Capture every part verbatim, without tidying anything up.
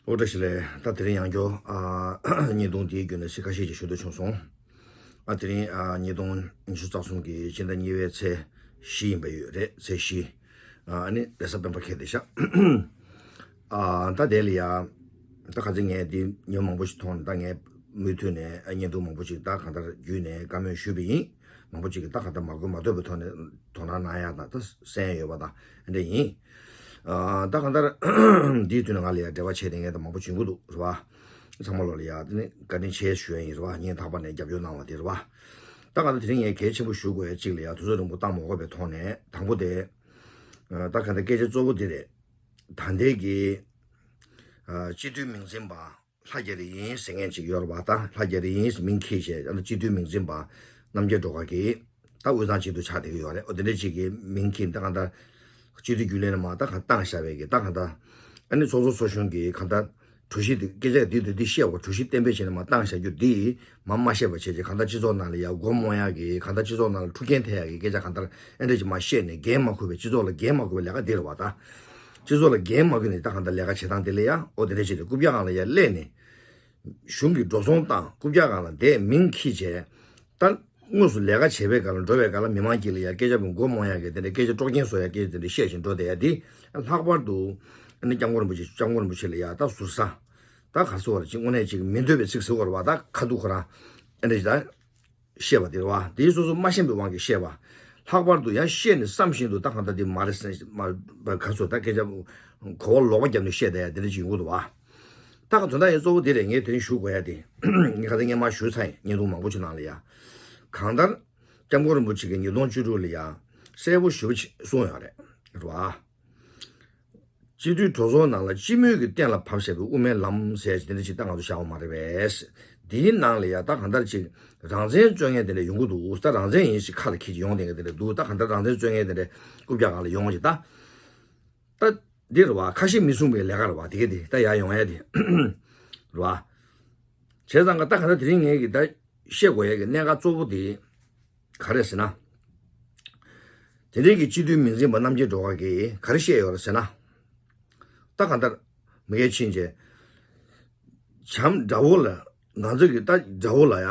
ཨོ་བཀྲ་ཤིས་བདེ་ལེགས། ད་དེ་རིང་ཡང་བསྐྱར་ཨ་བརྙན་ཐུང་འདིའི་བརྒྱུད་ནས་ཚིག་ཁ་ཤས་ཅིག་ཞུ་འདོད་བྱུང་སོང་། ཨ་དེ་རིང་ཨ་ཉིས་སྟོང་ཉི་ཤུ་རྩ་གསུམ་གྱི་སྤྱི་ཟླ་གཉིས་པའི་ཚེས་བཞི་ཡིན་པ་ཡོད་རེད། ཚེས་བཞི། ཨ་ནི་རེས་གཟའ་སྤེན་པ་ཁེལ་བསྡད་ཤག་ཨ་ད་དེ་ལ་ཡ་ད་ག་ཚོད་ངས་འདི་ཉོ་མང་པོ་ཞིག་མཐོང་ནས། ད་ངས་མུ་མཐུད་ནས་ཨ་བརྙན་ཐུང་མང་པོ་ཞིག་ད་གང་ལྟར་བརྒྱུད་ནས་བཀའ་མོལ་ཞུས་པ་ཡིན། མང་པོ་ཅིག་གིས་ད་གང་ལྟར་མ་གོ་མ་ཐོས་པའི་ཐོག་ནས་དོ་སྣང་གནང་ཡག་དང་ད་གསན་ཡག་ཡོད་པ་དང་འདྲ་ཡིན། ཨ་ད་གང་ལྟར་འདིའི་དུས་ནས་ང་ལ་ཡ་འབྲེལ་བ་བྱས་ཏེ་ངས་ད་མང་པོ་བྱེད་ཀྱི་འདུག་རེད་བ། ཚང་མ་ལོ་ལ་ཡ་དེ་ནི་བཀའ་དྲིན་ཆེ་ཞུ་ཡ་ཡིན་རེད་བ། སྙིང་ཐག་པ་ནས་རྒྱབ་སྐྱོར་གནང་བ་དེ་རེད་བ། ད་གང་ལྟར་དེ་རིང་ངས་གལ་ཆེན་པོ་ཞུ་དགོས་ཡ་གཅིག་ལ་ཡ་དུས་ཚོད་རིང་པོ་བཏང་མ་དགོས་པའི་ཐོག་ནས། དང་པོ་དེ་ད་གང་ལྟར་སྐད་ཆ་གཙོ་བོ་འདི་རེད། ད་ལྟའི་གི་ཨ་སྤྱི་འཐུས་མིང་འཛིན་པ་ལྷ་རྒྱ་རི་ཡིན་ཟེར་མཁན་ཅིག་ཡོད་རེད་བ། ད་ལྷ་རྒྱ་རི་ཡིན་མིང་འཁྱེར་བྱས་ཨ་ནི་སྤྱི་འཐུས་མིང་འཛིན་པ་རྣམ་རྒྱལ་སྒྲོལ་དཀར་གྱིས་ད་དབུས་གཙང་སྤྱི་འཐུས་ཆགས་བསྡད་ཀྱི་ཡོད་རེད། འོ་དེ་འདྲ་ཅིག་གི་མིང་འཁྱེར་ད་གང་ལྟར་སྤྱི་འཐུས་རྒྱུན་ལས་ནས་མར་ད་གང་བཏང་བཞག་པའི་གི་ད་གང་ལྟར་ཨ་ནི་ཚོགས་གཙོ་ཚོགས་གཞོན་གྱིས་གང་ལྟར་གྲོས་གཞི་དེ་སྐད་ཆ་འདི་དང་འདི་བཤད་དགོས། གྲོས་གཞི་གཏན་འབེབས་བྱས་ནས་མར་བཏང་བཞག་རྒྱུ་འདི་མར་མ་བཤད་པ་བྱས་རྗེས་གང་ལྟར་སྤྱི་ཚོགས་ནང་ལ་ཡ་མགོ་རྨོངས་ཡག་གི་གང་ལྟར་སྤྱི་ཚོགས་ནང་ལ་འཁྲུག་རྐྱེན་ཐེབས་ཡག་གི་སྐད་ཆ་གང་ལྟར་ཨེ་འདྲ་ཅིག་མར་བཤད་ནས་འགན་མ་འཁུར་བའི་སྤྱི་ཚོགས་ལ་འགན་མ་འཁུར་བའི་ལས་ཀ་འདི་རེད་བ། ད་སྤྱི་ཚོགས་ལ་འགན་མ་འཁུར་ནས་ད་གང་ལྟར་ལས་ཀ་བྱེད་སྟངས་དེ་ལ་ཡ་ཨོ་དེ་འདྲ་བྱས་ཏེ་རྐུབ་བཀྱག་སྒང་ལ་ཡ་སླེབས་ནས་གཞུང་གི་འགྲོ་སོང་བཏང་། རྐུབ་བཀྱག་སྒང་ལ་བསྡད། མིང་འཁྱེར་བྱས་ད་དངོས་སུ་ལས་ཀ་བྱེད་པའི་སྒང་ལ་འགྲོ་བའི་སྒང་ལ་མི་མང་དཀྱིལ་ལ་ཡ་སྐད་ཆ་མགོ་རྨོངས་ཡག་གི་དེ་འདྲ་སྐད་ཆ་དཀྲོག་རྐྱེན་བཟོ་ཡག་སྐད་ཆ་དེ་འདྲ་བཤད་བཞིན་འགྲོ་བསྡད་ཡ་དེ་ལྷག་པར་དུ་ཨ་ནི་སྐྱབས་མགོན་རིན་པོ་ཆེ་སྐྱབས་མགོན་རིན་པོ་ཆེ་ལ་ཡ་ད་ཟུར་ཟ། ད་ག་ཟེར་བ་ལ་ཅིག་དངོས་གནས་ཅིག་མི་འདོད་པའི་ཚིག་ཟེར་བ་རེད་བ། ད་ཁ་ཐུག་ཁོ་རང་ཨེ་འདྲ་ཅིག་ད་བཤད་པ་དེ་རེད་བ། དེའི་སོ་སོ་མ་ཤེས་པའི་དབང་གིས་བཤད་པ། ལྷག་པར་དུ་ཡང་བཤད་ནས་བསམ་བཞིན་དུ་ད་གང་ལྟར་དེ་མ་རེད་ཟེར་མ་ག་ཚོད་ད་སྐད་ཆ་གོ་བ་ལོག་པ་བརྒྱབ་ནས་བཤད་བསྡད་ཡ་དེ་འདྲ་ཅིག་ཡོང་གི་འདུག་བ། ད་ག་དོན་དག་ཡིན་གཙོ་བོ་དེ་རེད། ངས་དེ་རིང་ཞུ་དགོས་ཡ་དེ་ངས་ཁ་སང་སྔོན་མ་ཞུས་ཚར་ཡིན། བརྙན་ཐུང་མང་པོ་ཅིག་ནང་ལ་ཡ། གང་ལྟར་སྐྱབས་མགོན་རིན་པོ་ཆེ་གིས་ཉིས་སྟོང་བཅུ་དྲུག་ལ་ཡ་གསལ་པོ་ཞེ་པོ་ཅིག་གསུངས་ཡོད་རེད། རེད་བ། སྤྱི་འཐུས་གྲོས་ཚོགས་ནང་ལ་སྤྱི་མོས་ཀྱིས་གཏན་ལ་ཕབ་བཞག་པའི་དབུ་མའི་ལམ་ཟེར་ཅིག་དེ་འདྲ་ཅིག་ད་ང་ཚོ་བཞག་པ་མ་རེད་པས། འདིའི་ནང་ལ་ཡ་ད་གང་ལྟར་ཅིག་རང་བཙན་རྩོད་མཁན་དེ་འདྲ་ཡོང་གི་འདུག་ད་རང་བཙན་ཡིན་ཞེས་ཁ་ལ་འཁྱེར་ཅིག་ཡོང་བསྡད་མཁན་དེ་འདྲ་འདུག་ད་གང་ལྟར་རང་བཙན་རྩོད་མཁན་དེ་འདྲ་རྐུབ་བཀྱག་སྒང་ལ་ཡོང་ཅིག་ད་ད་འདི་རེད་བ། ཁ་ཞེ་མི་གསུང་པའི་ལས་ཀ་རེད་བ། དེ་ག་དེ་ད་ཡར་ཡོང་ཡ་དེ་རེད་བ། བྱས་ཙང་ག་ད་གང་ལྟར་དེ་རིང་ངས་ཀྱི་ད་བཤད་དགོས་ཡ་གི་གནད་འགག་གཙོ་བོ་དེ་ག་རེ་ཟེར་ན། དེ་འདྲའི་གི་སྤྱི་འཐུས་མིང་འཛིན་པ་རྣམ་རྒྱལ་སྒྲོལ་དཀར་གྱིས་ག་རེ་བཤད་ཡོད་རེད་ཟེར་ན། ད་གང་ལྟར་མི་སྒེར་ཕྱིན་བྱས། བྱམས་དགྲ་བོ་ལ་ང་ཚོ་གི་ད་དགྲ་བོ་ལ་ཡ་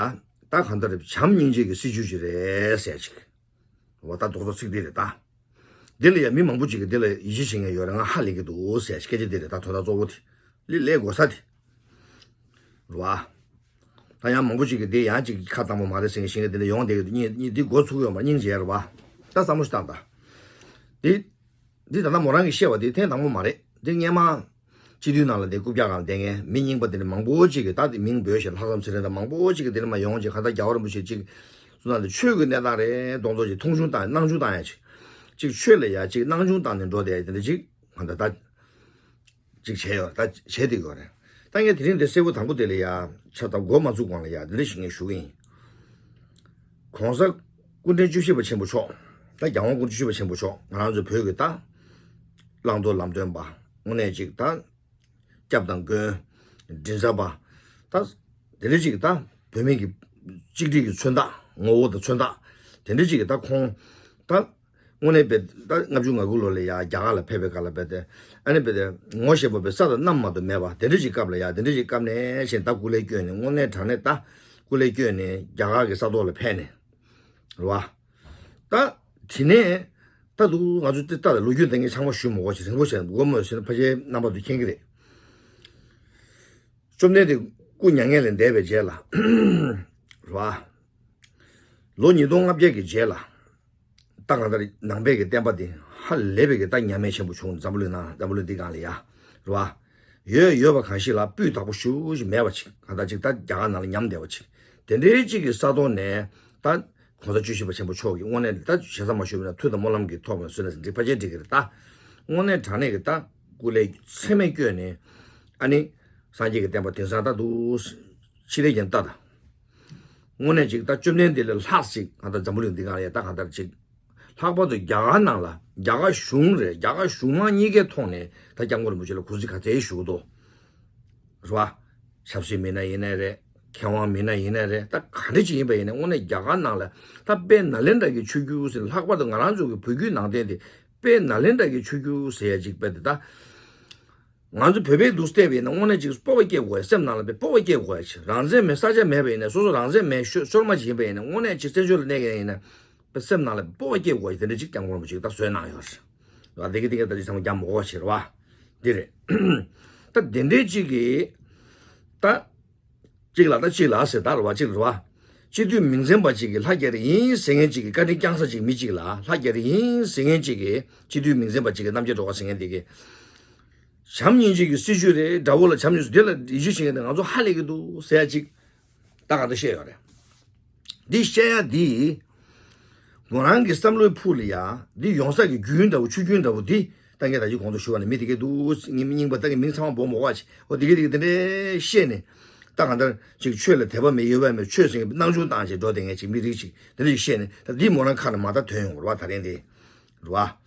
ད་གང་ལྟར་བྱམས་སྙིང་རྗེ་གི་སྲིད་བྱུས་ཅིག་རེད་ཟེར་ཅིག་འོ་ད་རྡོག་རྡོག་ཚིག་འདི་རེད་ད། འདི་ལ་ཡ་མི་མང་པོ་ཅིག་གིས་འདི་ལ་ཡིད་ཆེས་བྱེད་མཁན་ཡོད་རེད། ང་ཧ་ལས་ཀྱི་འདུག་ཟེར་སྐད་ཆ་འདི་རེད་ད། དོན་དག་གཙོ་བོ་དེ་ལས་ལས་དགོས་ས་དེ་རེད་བ། ད་ཡང་མང་པོ་ཅིག་གིས་འདི་ཡང་ཅིག་ཁ་བཏང་པོ་མ་རེད་ཟེར་མཁན་ཞིག་འདི་འདྲ་ཡོང་བསྡད་ཀྱི་འདུག་སྙིང་སྙིང་འདི་མགོ་ཚུགས་ཡོད་མ་སྙིང་རྗེ་རེད་བ། ད་བསམ་བློ་ཞིག་བཏང་ད། འདི་འདི་ད་ལྟ་མོ་རང་གིས་བཤད་པ་འདི་ཐེངས་དང་པོ་མ་རེད། འདི་སྔོན་མ་སྤྱི་འཐུས་ནང་ལ་འདི་རྐུབ་བཀྱག་སྒང་བསྡད་མཁན་མི་རྙིང་པ་དེ་འདྲ་མང་པོ་ཅིག་གིས་ད་དེ་མིང་འབོད་བཞིན་ལྷག་བསམ་ཚེ་རིང་དང་མང་པོ་ཅིག་གིས་དེ་འདྲ་མར་ཡོང་ཅིག་གང་ལྟར་རྒྱལ་བ་རིན་པོ་ཆེ་ཅིག་སུ་ན་འདི་ཆོས་ཀྱི་གནས་སྟངས་རེད་མདོག་མདོག་ཅིག་མཐོང་ཆུང་བཏང་སྣང་ཆུང་བཏང་ཡ་ཅིག་ཅིག་ཆོས་ལ་ཡ་ཅིག་སྣང་ཆུང་བཏང་ནས་འགྲོ་བསྡད་ཡ་དེ་འདྲ་ཅིག་གང་ལྟར་ད་ཅིག་བྱས་ཡོད་ད་བྱས་བསྡད་ཡོད་རེད། ད་ངས་དེ་རིང་འདི་གསལ་པོ་དང་པོ་དེ་ལ་ཡ་ཆ་ད་འགོ་མ་བཙུགས་གོང་ལ་ཡ་འདི་འདྲ་ཞིག་ངས་ཞུ་གི་ཡིན། གོང་ས་སྐུ་ཕྲེང་བཅུ་བཞི་པ་ཆེན་པོ་མཆོག་ད་རྒྱལ་དབང་སྐུ་ཕྲེང་བཅུ་བཞི་པ་ཆེན་པོ་མཆོག་ང་རང་ཚོ་བོད་ཀྱི་ད་བླང་དོར་ལམ་སྟོན་པ་དངོས་གནས་ཅིག་ད་སྐྱབས་དང་མགོན། མགྲིན་ཚབ་པ། ད་དེ་འདྲ་ཅིག་ད་བོད་མི་གི་གཅིག་སྒྲིལ་གྱི་མཚོན་རྟགས་ངོ་བོ་དང་མཚོན་རྟགས་དེ་འདྲ་ཅིག་གི་ད་ཁོང་ད་དངོས་གནས་དཔེ་ད་ལྔ་བཅུ་ང་དགུ་ལོ་ལ་ཡ་རྒྱ་གར་ལ་ཕེབས་པའི་སྐབས་ལ་དཔེ་དེ་ཨ་ནི་དཔེ་དེ་ངོ་ཤེས་པ་དཔེ་ས་དང་གནམ་མ་གཏོགས་མེད་པ་དེ་འདྲ་ཅིག་སྐབས་ལ་ཡ་དེ་འདྲ་ཅིག་སྐབས་ནས་བཞིན་ད་སྐུ་ལས་བསྐྱོན་ནས་དངོས་གནས་དྲང་གནས་ད་སྐུ་ལས་བསྐྱོན་ནས་རྒྱ་གར་གྱི་ས་ཐོག་ལ་ཕེབས་ནས་རེད་བ། ད་དེ་ནས་ད་དུ་ང་ཚོ་དེ་ལྟ་ལ་ལོ་རྒྱུས་དེ་ངས་ཚང་མ་ཞུ་མི་དགོས་ཤིག་རིང་པོ་བྱས་དགོས་མོད་ཟེར་ན་ཕལ་ཆེར་རྣམ་པ་དུ་མཁྱེན་གྱི་རེད། བཅོམ་ལྡན་འདས་སྐུ་མྱ་ངན་ལས་འདས་པའི་རྗེས་ལ་རེད་བ། ལོ་ཉིས་སྟོང་ལྔ་བརྒྱ་གི་རྗེས་ལ་ད་གང་ལྟར་ནང་པའི་གི་བསྟན་པ་འདི་ཧ་ལས་པའི་གི་ད་ཉམས་མེད་ཆེན་པོ་བྱུང་འཛམ་བུ་གླིང་ནང་འཛམ་བུ་གླིང་འདི་སྒང་ལ་ཡ་རེད་བ། ཡོད་ཡོད་པ་གང་ཞིག་ལ་སྤུས་དག་པོ་ཞེ་པོ་ཞིག་མེད་པ་ཅིག་གང་ལྟར་ཅིག་ད་རྒྱ་གར་ནང་ལ་ཉམས་བསྡད་པ་ཅིག་དེ་འདྲའི་ཅིག་གི་ས་ཐོག་ནས་ད་གོང་ས་བཅུ་བཞི་པ་ཆེན་པོ་མཆོག་གིས་དངོས་གནས་ད་ཞེ་ས་མ་ཞུས་པ་ན་མཐུ་དང་སྨོན་ལམ་གྱི་ཐོག་ནས་གསོལ་ནས་འགྲིག་ཕལ་ཆེར་འགྲིག་གི་རེད་ད། དངོས་གནས་དྲང་གནས་ཀྱི་ད་སྐུ་ལས་ཚད་མེད་བསྐྱོན་ནས་ཨ་ནི་སངས་རྒྱས་ཀྱི་བསྟན་པ་དེང་སང་ད་འདུག་ཕྱི་ལས་ཀྱང་ལྟ་ད། དངོས་གནས་ཅིག་ད་བཅོམ་ལྡན་འདས་ལས་ལྷག་ཅིག་གང་ལྟར་འཛམ་བུ་གླིང་འདི་སྒང་ལ་ཡ་ད་གང་ལྟར་ཅིག་ལྷག་པར་དུ་རྒྱ་གར་ནང་ལ་རྒྱ་གར་གཞུང་རེད། རྒྱ་གར་གཞུང་མང་གཉིས་ཀའི་ཐོག་ནས་ད་སྐྱབས་མགོན་རིན་པོ་ཆེ་ལ་གུས་བརྩི་ག་ཚད་ཞུ་གི་འདུག་རེད་བ། ཆབ་སྲིད་མི་སྣ་ཡིན་ནའི་རེད། མཁས་དབང་མི་སྣ་ཡིན་ནའི་རེད། ད་ག་འདྲ་ཅིག་ཡིན་པ་ཡིན་ནའི་དངོས་གནས་རྒྱ་གར་ནང་ལ་ད་དཔལ་ནཱ་ལེནྡྲ་གི་ཆོས་བརྒྱུད་ཟེར་ལྷག་པར་དུ་ང་རང་ཚོ་གི་བོད་བརྒྱུད་ནང་བསྟན་དེ་དཔལ་ནཱ་ལེནྡྲ་གི་ཆོས་བརྒྱུད་ཟེར་ཡ་ཅིག་དཔེ་དེ་ད་ ང་ཚོ་བོད་པའི་འདུག་བལྟས་པ་ཡིན་ན་དངོས་གནས་ཅིག་སྤོབས་པ་སྐྱེ་དགོས། སེམས་ནང་ལ་དཔེ་སྤོབས་པ་སྐྱེ་དགོས་ཡ་ཅིག་རང་བཙན་མེད་ས་ཆ་མེད་པ་ཡིན་ན་སོ་སོ་རང་བཙན་མེད་ཤོ་ཤོར་མ་ཅིག་ཡིན་པ་ཡིན་ན་དངོས་གནས་ཅིག་བཙན་བྱོལ་ལ་གནས་མཁན་ཡིན་ན་དཔེ་སེམས་ནང་ལ་སྤོབས་པ་སྐྱེ་དགོས་ཡ་དེ་འདྲ་ཅིག་སྐྱབས་མགོན་རིན་པོ་ཆེ་གིས་ད་བཟོས་གནང་ཡོད་རེད། ད་དེ་གི་དེ་ག་ད་ཅིག་ཚང་མ་རྒྱག་མ་དགོས་པ་བྱེད་རེད་བ། འདི་རེད། ད་དེ་འདྲའི་ཅིག་གིས་ད། གཅིག་ལ་ད་གཅིག་ལ་ཟེར་ད་རེད་བ་གཅིག་རེད་བ། སྤྱི་འཐུས་མིང་འཛིན་པ་གཅིག་གིས་ལྷ་རྒྱ་རི་ཡིན་ཟེར་མཁན་གཅིག་གིས་བཀའ་དྲིན་བསྐྱངས་ས་གཅིག་མི་གཅིག་ལ་ལྷ་རྒྱ་རི་ཡིན་ཟེར་མཁན་གཅིག་གིས་སྤྱི་འཐུས་མིང་འཛིན་པ་གཅིག་གིས་རྣམ་རྒྱལ་སྒྲོལ་དཀར་ཟེར་མཁན་དེ་གིས་བྱམས་སྙིང་རྗེ་གི་སྲིད་བྱུས་རེད། དགྲ་བོ་ལ་བྱམས་སྙིང་རྗེ་དེ་ལ་ཡིད་ཆེས་བྱེད་མཁན་དེ་ང་ཚོ་ཧ་ལས་ཀྱི་འདུག་ཟེར་ཡ་གཅིག་ད་ག་འདྲ་བཤད་ཡོད་རེད། འདི་བཤད་ཡ་འདི་མོ་རང་གི་བསམ་བློའི་ཕུགས་ལ་ཡ་འདི་ཡོང་ས་གི་རྒྱུན་འདྲ་བོ་ཆུ་རྒྱུན་འདྲ་བོ་འདི། ད་ངས་ད་ཅི་གོང་དུ་ཞུ་བ་ནི་མི་དེ་གས་འདུག་རྙིང་རྙིང་པ་ད་གི་མིང་ཚང་མ་འབོ་མོ་བ་ཅི་ཨོ་དེ་གས་དེ་གས་དེ་འདྲས་བཤད་ནས་ད་གང་ལྟར་ཅིག་ཆོས་ལ་དད་པ་མེད་ཡོད་པ་མེད་ཆོས་ཟེར་མཁན་སྣང་ཆུང་བཏང་བྱས་འགྲོ་བསྡད་མཁན་ཅིག་མི་རིགས་ཅིག་དེ་འདྲས་ཅིག་བཤད་ནས་ད་འདི་མོ་རང་ཁ་ནས་མ་ད་ཐོན་ཡོང་བ་རེད་བ། ད་རིང་དེ་རེད་བ།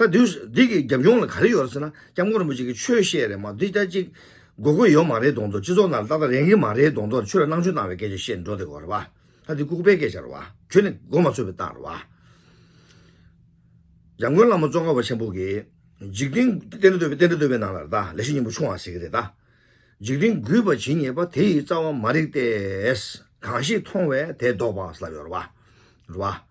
ད་དུས་འདི་གི་རྒྱབ་ལྗོངས་ལ་ག་རེ་ཡོད་རེད་ཟེར་ན་སྐྱབས་མགོན་རིན་པོ་ཆེ་གིས་ཆོས་བཤད་རེད་མ་འདི་ད་ཅིག་དགོས་མཁོ་ཡོད་མ་རེད་མདོག་མདོག་སྤྱི་ཚོགས་ནང་ལ་ཏག་ཏག་རན་གི་མ་རེད་མདོག་མདོག་ཆོས་ལ་སྣང་ཆུང་བཏང་བའི་སྐད་ཆ་བཤད་ནས་འགྲོ་བསྡད་ཡོད་རེད་བ། ད་འདི་ལྐུགས་པའི་སྐད་ཆ་རེད་བ། ཁྱོད་ནི་མགོ་མ་ཚོས་པའི་རྟགས་རེད་བ། འཇམ་མགོན་བླ་མ་ཙོང་ཁ་པ་ཆེན་པོ་གིས། འཇིག་རྟེན་རྟེན་འབྲེལ་བསྟོད་པའི་རྟེན་འབྲེལ་བསྟོད་པའི་ནང་ལ་ད་ལེགས་བཤད་སྙིང་པོ་ཆུང་བ་ཟེར་གྱི་རེད་ད། འཇིག་རྟེན་རྒུད་པ་ཇི་སྙེད་པ། དེ་ཡི་རྩ་བ་མ་རིག་སྟེ། གང་ཞིག་མཐོང་བས་དེ་བཟློག་པ་ཟེར་ལབ་ཡོད་རེད་བ། རེད་བ།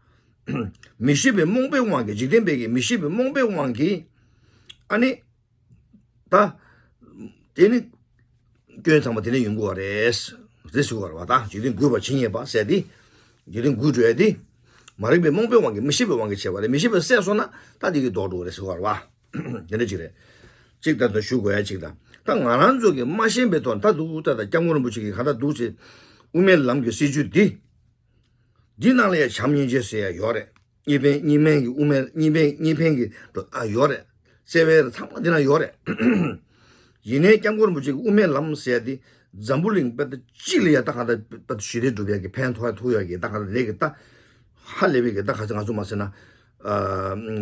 མི་ཤེས་པའི་རྨོངས་པའི་དབང་གིས་འཇིག་རྟེན་པའི་གི་མི་ཤེས་པའི་རྨོངས་པའི་དབང་གིས། ཨ་ནི། ད། དེ་ནི། སྐྱོན་ཚང་མ་དེ་ནས་ཡོང་གི་ཡོད་རེད། རེད་ཟེར་གྱི་ཡོད་རེད་བ། ད་འཇིག་རྟེན་རྒུད་པ་ཇི་སྙེད་པ་ཟེར་ཏེ། འཇིག་རྟེན་རྒུད་འགྲོ་ཡ་དེ། མ་རིག་པའི་རྨོངས་པའི་དབང་གིས་མི་ཤེས་པའི་དབང་གིས་བྱས་པ་རེད། མི་ཤེས་པ་བསལ་སོང་ན་ད་དེ་གིས་ལྡོག་འགྲོ་གི་རེད་ཟེར་གྱི་ཡོད་རེད་བ། དེ་འདྲ་ཅིག་རེད། གཅིག་ད་ལྟ་ཞུ་དགོས་ཡ་གཅིག་ད། ད་ང་རང་ཚོ་གིས་མ་ཤེས་པའི་ཐོག་ད་འདུག་ད་ད་སྐྱབས་མགོན་རིན་པོ་ཆེ་གིས་ག་ད་འདུག་ཅེས། དབུ་མའི་ལམ་གྱི་སྲིད་བྱུས་འདི། འདི་ནང་ལ་ཡང་བྱམས་སྙིང་རྗེ་ཟེར་ཡ་ཡོད་རེད། གཉིས་ཕན་གཉིས་ཕན་གྱི་དབུ་མའི་གཉིས་ཕན་གཉིས་ཕན་གྱི་འགྲོ་ཨ་ཡོད་རེད། བརྩེ་བའི་ཚང་མ་འདི་ན་ཡོད་རེད། ཡིན་ནའི་སྐྱབས་མགོན་རིན་པོ་ཆེ་གི་དབུ་མའི་ལམ་ཟེར་ཡ་དེ་འཛམ་བུ་གླིང་དཔེ་ད་གཅིག་ལ་ཡ་ད་གང་ལྟར་དཔེ་ད་ཞི་བདེ་སྒྲུབ་ཡ་གི་ཕན་ཐོགས་ཡ་ཐུག་ཡ་གི་ད་གང་ལྟར་ལས་ཀྱི་ད་ཧ་ལས་པའི་གི་ད་ག་ཚོད་ང་ཚོ་མ་ཟེར་ན་